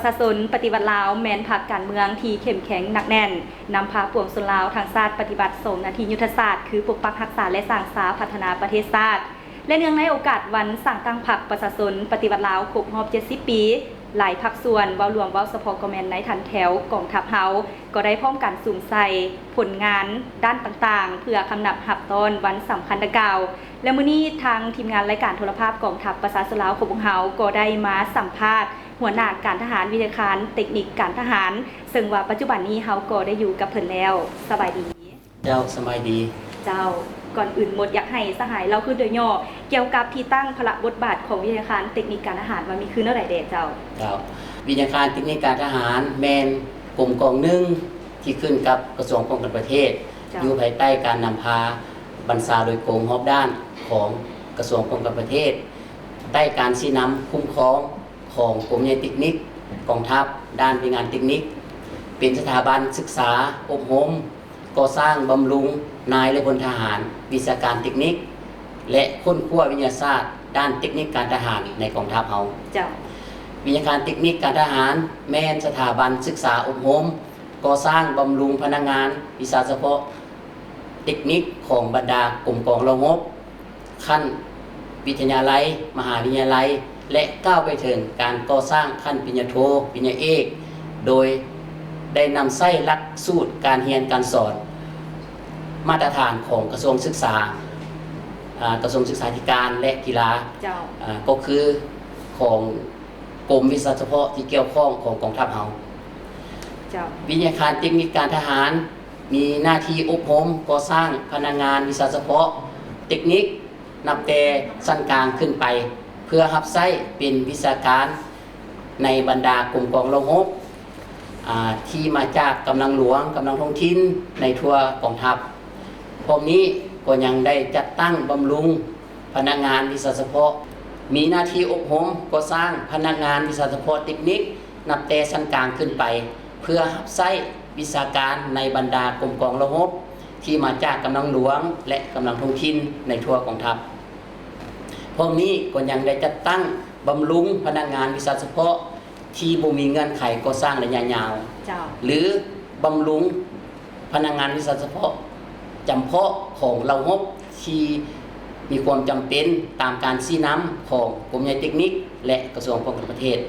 ຊາຊົນປະຕິວັດລາວ ແມ່ນພັກການເມືອງທີ່ເຂັ້ມແຂງໜັກແໜ້ນ, ນຳພາປວງຊົນລາວທັງຊາດປະຕິບັດສອງໜ້າທີ່ຍຸດທະສາດ ຄື ປົກປັກຮັກສາ ແລະ ສ້າງສາພັດທະນາປະເທດຊາດ. ແລະ ເນື່ອງໃນໂອກາດວັນສ້າງຕັ້ງພັກປະຊາຊົນປະຕິວັດລາວຄົບຮອບເຈັດສິບປີ, ຫຼາຍພາກສ່ວນ ເວົ້າລວມເວົ້າສະເພາະກໍແມ່ນໃນຖັນແຖວກອງທັບເຮົາ ກໍໄດ້ພ້ອມກັນສຸມໃສ່ຜົນງານດ້ານຕ່າງໆ ເພື່ອຄຳນັບຮັບຕ້ອນວັນສຳຄັນດັ່ງກ່າວ. ແລະ ມື້ນີ້ທາງທີມງານລາຍການໂທລະພາບກອງທັບປະຊາຊົນລາວຂອງພວກເຮົາ ກໍໄດ້ມາສຳພາດຫົວໜ້າການທະຫານ ວິທະຍາຄານເຕັກນິກການທະຫານ, ເຊິ່ງວ່າປັດຈຸບັນນີ້ເຮົາກໍໄດ້ຢູ່ກັບເພິ່ນແລ້ວ. ສະບາຍດີ. ເຈົ້າ ສະບາຍດີ. ເຈົ້າ, ກ່ອນອື່ນໝົດຢາກໃຫ້ສະຫາຍເລົ່າຄືນໂດຍຫຍໍ້ ກ່ຽວກັບທີ່ຕັ້ງ, ພາລະ, ບົດບາດຂອງວິທະຍາຄານເຕັກນິກການທະຫານ ວ່າມີຄືແນວໃດແດ່ເຈົ້າ? ເຈົ້າ, ວິທະຍາຄານເຕັກນິກການທະຫານແມ່ນກົມກອງໜຶ່ງທີ່ຂຶ້ນກັບກະຊວງປ້ອງກັນປະເທດ, ເຈົ້າ, ຢູ່ພາຍໃຕ້ການນຳພາບັນຊາໂດຍກົງຮອບດ້ານຂອງກະຊວງປ້ອງກັນປະເທດ, ໃຕ້ການຊີ້ນຳຄຸ້ມຄອງຂອງກົມໃຫຍ່ເຕັກນິກກອງທັບ ດ້ານວຽກງານເຕັກນິກ, ເປັນສະຖາບັນສຶກສາອົບຮົມ ກໍ່ສ້າງບຳລຸງນາຍ ແລະ ພົນທະຫານ, ວິຊາການເຕັກນິກ ແລະ ຄົ້ນຄວ້າວິທະຍາສາດດ້ານເຕັກນິກການທະຫານໃນກອງທັບເຮົາ. ເຈົ້າ. ວິທະຍາຄານເຕັກນິກການທະຫານແມ່ນສະຖາບັນສຶກສາອົບຮົມ ກໍ່ສ້າງບຳລຸງພະນັກງານວິຊາສະເພາະເຕັກນິກຂອງບັນດາກົມກອງລາວຮົບ ຂັ້ນວິທະຍາໄລ, ມະຫາວິທະຍາໄລ ແລະ ກ້າວໄປເຖິງການກໍ່ສ້າງຂັ້ນປະລິນຍາໂທ, ປະລິນຍາເອກ, ໂດຍໄດ້ນຳໃຊ້ຫຼັກສູດການຮຽນການສອນມາດຕະຖານຂອງກະຊວງສຶກສາ, ອາ, ກະຊວງສຶກສາທິການ ແລະ ກິລາ, ເຈົ້າ, ອາ, ກໍຄືຂອງກົມວິຊາສະເພາະທີ່ກ່ຽວຂ້ອງຂອງກອງທັບເຮົາ. ເຈົ້າ. ວິທະຍາຄານເຕັກນິກການທະຫານ ມີໜ້າທີ່ອົບຮົມກໍ່ສ້າງພະນັກງານວິຊາສະເພາະເຕັກນິກ ນັບແຕ່ຊັ້ນກາງຂຶ້ນໄປ ເພື່ອຮັບໃຊ້ເປັນວິຊາການໃນບັນດາກົມກອງລາວຮົບ ອາ ທີ່ມາຈາກກຳລັງຫຼວງ, ກຳລັງທ້ອງຖິ່ນໃນທົ່ວກອງທັບ. ພ້ອມນີ້ກໍຍັງໄດ້ຈັດຕັ້ງບຳລຸງ ພະນັກງານວິຊາສະເພາະ ມີໜ້າທີ່ອົບຮົມກໍ່ສ້າງພະນັກງານວິຊາສະເພາະເຕັກນິກ ນັບແຕ່ຊັ້ນກາງຂຶ້ນໄປ ເພື່ອຮັບໃຊ້ວິຊາການໃນບັນດາກົມກອງລາວຮົບ ທີ່ມາຈາກກຳລັງຫຼວງ ແລະ ກຳລັງທ້ອງຖິ່ນໃນທົ່ວກອງທັບ. ພ້ອມນີ້ກໍຍັງໄດ້ຈັດຕັ້ງບຳລຸງພະນັກງານວິຊາສະເພາະ ທີ່ບໍ່ມີເງື່ອນໄຂກໍ່ສ້າງໄລຍະຍາວ ເຈົ້າ ຫຼື ບຳລຸງພະນັກງານວິຊາສະເພາະຈຳເພາະຂອງລາວຮົບ ທີ່ມີຄວາມຈຳເປັນຕາມການຊີ້ນຳຂອງກົມໃຫຍ່ເຕັກນິກ ແລະ ກະຊວງປ້ອງກັນປະເທດ.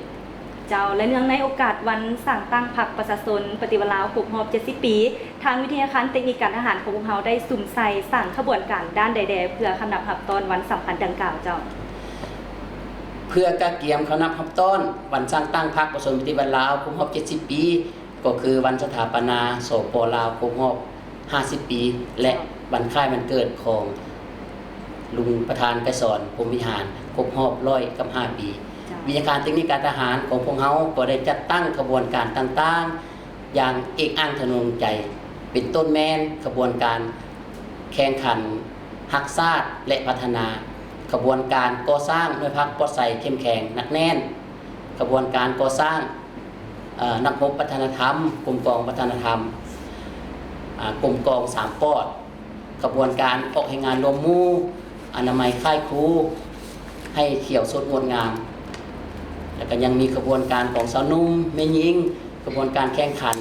ເຈົ້າ ແລະ ເນື່ອງໃນໂອກາດວັນສ້າງຕັ້ງພັກປະຊາຊົນປະຕິວັດລາວຄົບຮອບເຈັດສິບປີ, ທາງວິທະຍາຄານເຕັກນິກການທະຫານຂອງພວກເຮົາໄດ້ສຸມໃສ່ສ້າງຂະບວນການດ້ານໃດແດ່ ເພື່ອຄຳນັບຮັບຕ້ອນວັນສຳຄັນດັ່ງກ່າວເຈົ້າ? ເພື່ອກະກຽມຄຳນັບຮັບຕ້ອນວັນສ້າງຕັ້ງພັກປະຊາຊົນປະຕິວັດລາວຄົບຮອບເຈັດສິບປີ ກໍຄືວັນສະຖາປະນາ ສປ ລາວ ຄົບຮອບຫ້າສິບປີ ແລະ ເຈົ້າ ວັນຄ້າຍວັນເກີດຂອງລຸງປະທານໄກສອນ ພົມວິຫານ ຄົບຮອບຮ້ອຍກັບຫ້າປີ. ເຈົ້າ. ວິທະຍາຄານເຕັກນິກການທະຫານຂອງພວກເຮົາກໍໄດ້ຈັດຕັ້ງຂະບວນການຕ່າງໆ ຢ່າງເອກອ້າງທະນົງໃຈ ເປັນຕົ້ນແມ່ນຂະບວນການແຂ່ງຂັນຮັກຊາດ ແລະ ພັດທະນາ, ຂະບວນການກໍ່ສ້າງໜ່ວຍພັກປອດໃສເຂັ້ມແຂງໜັກແໜ້ນ, ຂະບວນການກໍ່ສ້າງ ເອີ ນັກຮົບວັດທະນະທຳ, ກົມກອງວັດທະນະທຳ, ອາ, ກົມກອງສາມປອດ, ຂະບວນການອອກແຮງງານລວມໝູ່, ອະນາໄມຄ້າຍຄູ, ໃຫ້ຂຽວສົດງົດງາມ, ແລ້ວກໍຍັງມີຂະບວນການຂອງຊາວໜຸ່ມ, ແມ່ຍິງ, ຂະບວນການແຂ່ງຂັນ,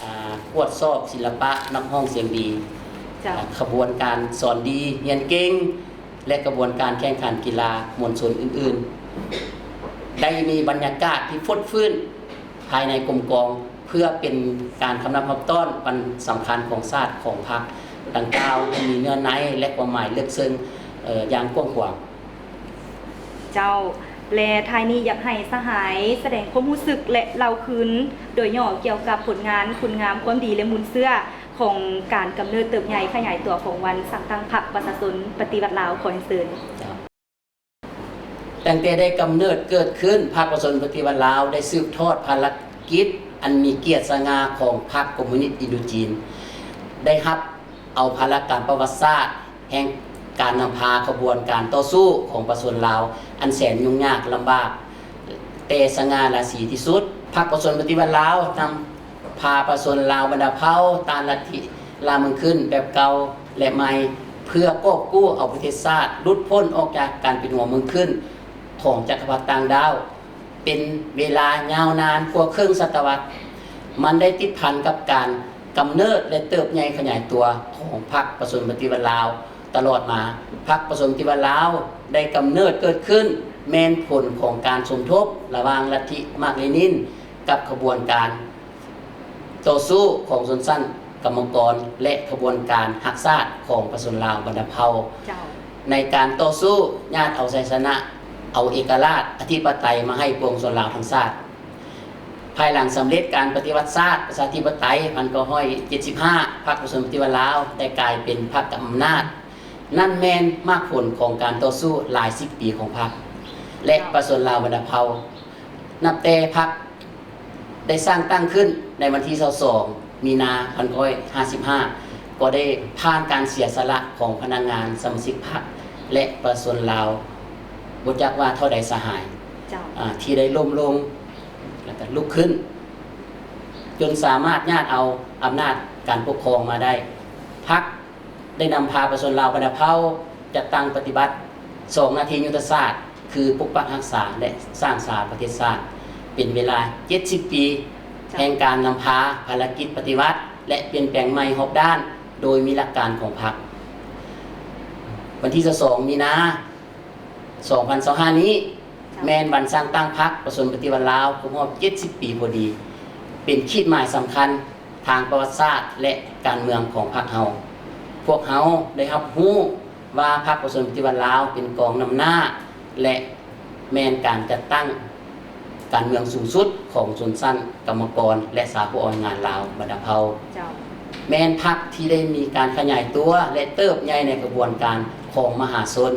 ອາ, ກວດສອບສິລະປະນັກຮ້ອງສຽງດີ, ເຈົ້າ. ອາ, ຂະບວນການສອນດີຮຽນເກັ່ງ, ແລະ ກະບວນການແຂ່ງຂັນກິລາມວນຊົນອື່ນໆ ໄດ້ມີບັນຍາກາດທີ່ຟົດຟື້ນພາຍໃນກົມກອງ ເພື່ອເປັນການຄຳນັບຮັບຕ້ອນວັນສຳຄັນຂອງຊາດຂອງພັກດັ່ງກ່າວ ທີ່ມີເນື້ອໃນ ແລະ ຄວາມໝາຍເລິກເຊິ່ງ ເອີ ຢ່າງກວ້າງຂວາງ. ເຈົ້າ ແລະ ທ້າຍນີ້ຢາກໃຫ້ສະຫາຍສະແດງຄວາມຮູ້ສຶກ ແລະ ເລົ່າຄືນໂດຍຫຍໍ້ກ່ຽວກັບຜົນງານ, ຄຸນງາມ, ຄວາມດີ ແລະ ມູນເຊື້ອ ຂອງການກຳເນີດເຕີບໃຫຍ່ຂະຫຍາຍຕົວຂອງວັນສ້າງຕັ້ງພັກປະຊາຊົນປະຕິວັດລາວ. ຂໍຮຽນເຊີນ. ເຈົ້າ. ຕັ້ງແຕ່ໄດ້ກຳເນີດເກີດຂຶ້ນ, ພັກປະຊາຊົນປະຕິວັດລາວໄດ້ສືບທອດພາລະກິດອັນມີກຽດສະຫງ່າຂອງພັກຄອມມູນິດອິນໂດຈີນ, ໄດ້ຮັບເອົາພາລະກຳປະຫວັດສາດແຫ່ງການນຳພາຂະບວນການຕໍ່ສູ້ຂອງປະຊາຊົນລາວ ອັນແສນຫຍຸ້ງຍາກລຳບາກ ແຕ່ສະຫງ່າລາສີທີ່ສຸດ. ພັກປະຊາຊົນປະຕິວັດລາວນຳ ພາປະຊາຊົນລາວບັນດາເຜົ່າຕ້ານລັດທິລ່າເມືອງຂຶ້ນແບບເກົ່າ ແລະ ໃໝ່ ເພື່ອກອບກູ້ເອົາປະເທດຊາດຫຼຸດພົ້ນອອກຈາກການເປັນຫົວເມືອງຂຶ້ນຂອງຈັກກະພັດຕ່າງດ້າວ ເປັນເວລາຍາວນານກວ່າເຄິ່ງສະຕະວັດ. ມັນໄດ້ຕິດພັນກັບການກຳເນີດ ແລະ ເຕີບໃຫຍ່ຂະຫຍາຍຕົວຂອງພັກປະຊາຊົນປະຕິວັດລາວຕະຫຼອດມາ. ພັກປະຊາຊົນປະຕິວັດລາວໄດ້ກຳເນີດເກີດຂຶ້ນ ແມ່ນຜົນຂອງການສົມທົບລະຫວ່າງລັດທິມາກເລນິນ ກັບຂະບວນການຕໍ່ສູ້ຂອງຊົນຊັ້ນກຳມະກອນ ແລະ ຂະບວນການຮັກຊາດຂອງປະຊາຊົນລາວບັນດາເຜົ່າ. ເຈົ້າ. ໃນການຕໍ່ສູ້ຍາດເອົາໄຊຊະນະ ເອົາເອກະລາດອະທິປະໄຕມາໃຫ້ປວງຊົນລາວທັງຊາດ. ພາຍຫຼັງສຳເລັດການປະຕິວັດຊາດປະຊາທິປະໄຕ ພັນເກົ້າຮ້ອຍເຈັດສິບຫ້າ ພັກປະຊາຊົນປະຕິວັດລາວໄດ້ກາຍເປັນພັກກຳອຳນາດ. ນັ້ນແມ່ນໝາກຜົນຂອງການຕໍ່ສູ້ຫຼາຍສິບປີຂອງພັກ ແລະ ເຈົ້າ ປະຊາຊົນລາວບັນດາເຜົ່າ. ນັບແຕ່ພັກໄດ້ສ້າງຕັ້ງຂຶ້ນໃນວັນທີຊາວສອງ ມີນາ ພັນເກົ້າຮ້ອຍຫ້າສິບຫ້າ ກໍໄດ້ຜ່ານການເສຍສະຫຼະຂອງພະນັກງານສະມາຊິກພັກ ແລະ ປະຊາຊົນລາວ ບໍ່ຈັກວ່າເທົ່າໃດສະຫາຍ ເຈົ້າ ອາ ທີ່ໄດ້ລົ້ມລົງ ແລ້ວກໍລຸກຂຶ້ນ ຈົນສາມາດຍາດເອົາອຳນາດການປົກຄອງມາໄດ້. ພັກ ໄດ້ນຳພາປະຊາຊົນລາວບັນດາເຜົ່າຈັດຕັ້ງປະຕິບັດສອງໜ້າທີ່ຍຸດທະສາດ ຄືປົກປັກຮັກສາ ແລະ ສ້າງສາປະເທດຊາດ ເປັນເວລາເຈັດສິບປີ ເຈົ້າ ແຫ່ງການນຳພາພາລະກິດປະຕິວັດ ແລະ ປ່ຽນແປງໃໝ່ຮອບດ້ານ ໂດຍມີຫຼັກການຂອງພັກ. ວັນທີຊາວສອງ ມີນາ ສອງພັນຊາວຫ້ານີ້ ເຈົ້າ ແມ່ນວັນສ້າງຕັ້ງພັກປະຊາຊົນປະຕິວັດລາວຄົບຮອບເຈັດສິບປີພໍດີ ເປັນຂີດໝາຍສຳຄັນທາງປະຫວັດສາດ ແລະ ການເມືອງຂອງພັກເຮົາ. ພວກເຮົາໄດ້ຮັບຮູ້ວ່າພັກປະຊາຊົນປະຕິວັດລາວເປັນກອງນຳໜ້າ ແລະ ແມ່ນການຈັດຕັ້ງການເມືອງສູງສຸດຂອງຊົນຊັ້ນກຳມະກອນ ແລະ ສາຜູ້ອອກແຮງງານລາວບັນດາເຜົ່າ. ເຈົ້າ. ແມ່ນພັກທີ່ໄດ້ມີການຂະຫຍາຍຕົວ ແລະ ເຕີບໃຫຍ່ໃນຂະບວນການຂອງມະຫາຊົນ.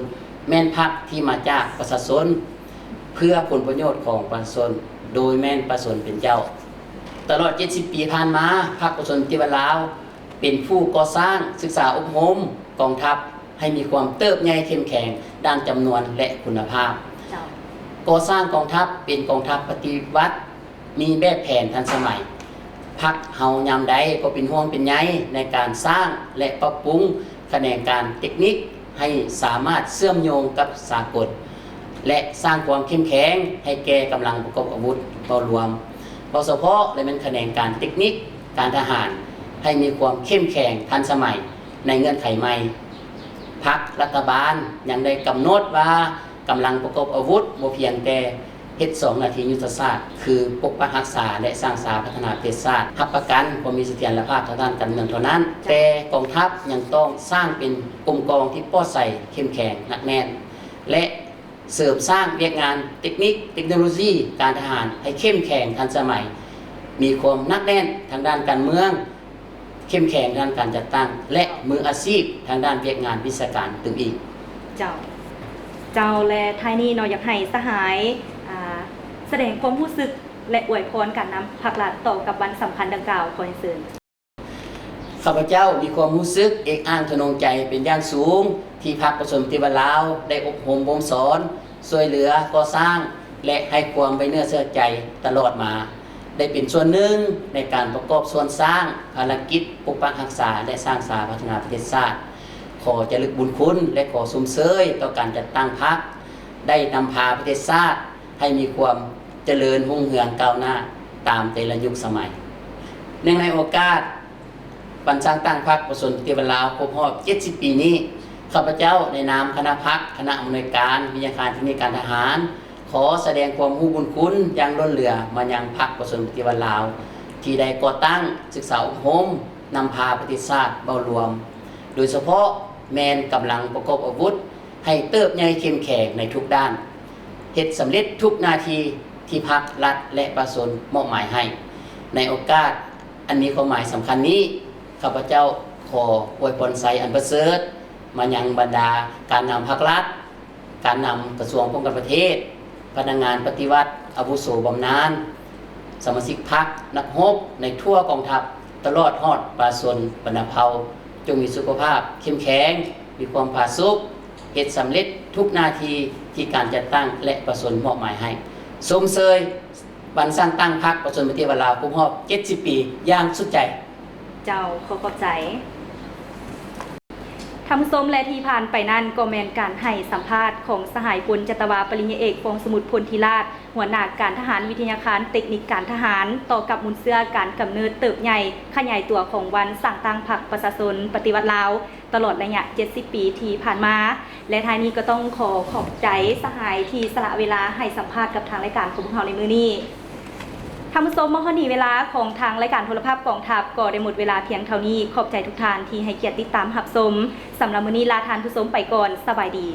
ແມ່ນພັກທີ່ມາຈາກປະຊາຊົນ ເພື່ອຜົນປະໂຫຍດຂອງປະຊາຊົນ ໂດຍແມ່ນປະຊາຊົນເປັນເຈົ້າ. ຕະຫຼອດເຈັດສິບປີຜ່ານມາ, ພັກປະຊາຊົນປະຕິວັດລາວ ເປັນຜູ້ກໍ່ສ້າງ, ສຶກສາອົບຮົມກອງທັບໃຫ້ມີຄວາມເຕີບໃຫຍ່ເຂັ້ມແຂງດ້ານຈຳນວນ ແລະ ຄຸນນະພາບ. ເຈົ້າ. ກໍ່ສ້າງກອງທັບເປັນກອງທັບປະຕິວັດ ມີແບບແຜນທັນສະໄໝ. ພັກເຮົາຍາມໃດກໍເປັນຫ່ວງເປັນໃຍໃນການສ້າງ ແລະ ປັບປຸງຂະແໜງການເຕັກນິກໃຫ້ສາມາດເຊື່ອມໂຍງກັບສາກົນ ແລະ ສ້າງຄວາມເຂັ້ມແຂງໃຫ້ແກ່ກຳລັງປະກອບອາວຸດເວົ້າລວມ, ເວົ້າສະເພາະ ແລະ ແມ່ນຂະແໜງການເຕັກນິກການທະຫານ ໃຫ້ມີຄວາມເຂັ້ມແຂງທັນສະໄໝໃນເງື່ອນໄຂໃໝ່. ພັກລັດຖະບານຍັງໄດ້ກຳນົດວ່າ ກຳລັງປະກອບອາວຸດບໍ່ພຽງແຕ່ ເຮັດສອງໜ້າທີ່ຍຸດທະສາດ ຄືປົກປັກຮັກສາ ແລະ ສ້າງສາພັດທະນາປະເທດຊາດ, ຮັບປະກັນຄວາມມີສະຖຽນລະພາບທາງດ້ານການເມືອງເທົ່ານັ້ນ, ເຈົ້າ. ແຕ່ກອງທັບຍັງຕ້ອງສ້າງເປັນກົມກອງທີ່ປອດໃສ, ເຂັ້ມແຂງ, ໜັກແໜ້ນ ແລະ ເສີມສ້າງວຽກງານເຕັກນິກ, ເຕັກໂນໂລຊີ, ການທະຫານໃຫ້ເຂັ້ມແຂງ, ທັນສະໄໝ, ມີຄວາມໜັກແໜ້ນທາງດ້ານການເມືອງ, ເຂັ້ມແຂງທາງດ້ານການຈັດຕັ້ງ ແລະ ມືອາຊີບທາງດ້ານວຽກງານວິຊາການຕື່ມອີກ. ເຈົ້າ. ເຈົ້າ ແລະ ທ້າຍນີ້ເນາະ ຢາກໃຫ້ສະຫາຍ ອ່າ ສະແດງຄວາມຮູ້ສຶກ ແລະ ອວຍພອນການນຳພັກລັດຕໍ່ກັບວັນສຳຄັນດັ່ງກ່າວ. ຂໍຮຽນເຊີນ. ຂ້າພະເຈົ້າມີຄວາມຮູ້ສຶກເອກອ້າງທະນົງໃຈເປັນຢ່າງສູງ ທີ່ພັກປະຊາຊົນປະຕິວັດລາວໄດ້ອົບຮົມບົ່ມສອນ ຊ່ວຍເຫຼືອກໍ່ສ້າງ ແລະ ໃຫ້ຄວາມໄວ້ເນື້ອເຊື່ອໃຈຕະຫຼອດມາ. ໄດ້ເປັນສ່ວນໜຶ່ງໃນການປະກອບສ່ວນສ້າງພາລະກິດປົກປັກຮັກສາ ແລະ ສ້າງສາພັດທະນາປະເທດຊາດ. ຂໍຈະລຶກບຸນຄຸນ ແລະ ຂໍຊົມເຊີຍຕໍ່ການຈັດຕັ້ງພັກ ໄດ້ນຳພາປະເທດຊາດໃຫ້ມີຄວາມຈະເລີນຮຸ່ງເຮືອງກ້າວໜ້າຕາມແຕ່ລະຍຸກສະໄໝ. ເນື່ອງໃນໂອກາດ ວັນສ້າງຕັ້ງພັກປະຊາຊົນປະຕິວັດລາວຄົບຮອບເຈັດສິບປີນີ້, ຂ້າພະເຈົ້າໃນນາມຄະນະພັກ, ຄະນະອຳນວຍການ, ວິທະຍາຄານເຕັກນິກການທະຫານ, ຂໍສະແດງຄວາມຮູ້ບຸນຄຸນຢ່າງລົ້ນເຫຼືອມາຍັງພັກປະຊາຊົນປະຕິວັດລາວ ທີ່ໄດ້ກໍ່ຕັ້ງ, ສຶກສາອົບຮົມ, ນຳພາປະເທດຊາດເວົ້າລວມ, ໂດຍສະເພາະແມ່ນກຳລັງປະກອບອາວຸດ ໃຫ້ເຕີບໃຫຍ່ເຂັ້ມແຂງໃນທຸກດ້ານ, ເຮັດສຳເລັດທຸກໜ້າທີ່ທີ່ພັກ, ລັດ ແລະ ປະຊາຊົນມອບໝາຍໃຫ້. ໃນໂອກາດອັນມີຄວາມໝາຍສຳຄັນນີ້, ຂ້າພະເຈົ້າຂໍອວຍພອນໄຊອັນປະເສີດມາຍັງບັນດາການນຳພັກລັດ, ການນຳກະຊວງປ້ອງກັນປະເທດ, ພະນັກງານປະຕິວັດອາວຸໂສບຳນານ, ສະມາຊິກພັກ, ນັກຮົບໃນທົ່ວກອງທັບ, ຕະຫຼອດຮອດປະຊາຊົນບັນດາເຜົ່າ, ຈົ່ງມີສຸຂະພາບເຂັ້ມແຂງ, ມີຄວາມຜາສຸກ, ເຮັດສຳເລັດທຸກໜ້າທີ່ທີ່ການຈັດຕັ້ງ ແລະ ປະຊາຊົນມອບໝາຍໃຫ້. ຊົມເຊີຍວັນສ້າງຕັ້ງພັກປະຊາຊົນປະຕິວັດລາວຄົບຮອບເຈັດສິບປີຢ່າງສຸດໃຈ. ເຈົ້າ, ຂໍຂອບໃຈ. ທ່ານຜູ້ຊົມ ແລະ ທີ່ຜ່ານໄປນັ້ນກໍແມ່ນການໃຫ້ສຳພາດຂອງສະຫາຍ ພົນຈັດຕະວາ ປະລິນຍາເອກ ຟອງສະໝຸດ ພົນທິລາດ ຫົວໜ້າການທະຫານ ວິທະຍາຄານເຕັກນິກການທະຫານ ຕໍ່ກັບມູນເຊື້ອການກຳເນີດເຕີບໃຫຍ່ຂະຫຍາຍຕົວຂອງວັນສ້າງຕັ້ງພັກປະຊາຊົນປະຕິວັດລາວ ຕະຫຼອດໄລຍະເຈັດສິບປີທີ່ຜ່ານມາ ແລະ ທ້າຍນີ້ກໍຕ້ອງຂໍຂອບໃຈສະຫາຍທີ່ສະຫຼະເວລາໃຫ້ສຳພາດກັບທາງລາຍການຂອງພວກເຮົາໃນມື້ນີ້. ທ່ານຜູ້ຊົມ ມາຮອດນີ້ເວລາຂອງທາງລາຍການໂທລະພາບກອງທັບກໍໄດ້ໝົດເວລາພຽງເທົ່ານີ້. ຂອບໃຈທຸກທ່ານທີ່ໃຫ້ກຽດຕິດຕາມຮັບຊົມ. ສຳລັບມື້ນີ້ລາທ່ານຜູ້ຊົມໄປກ່ອນ. ສະບາຍດີ.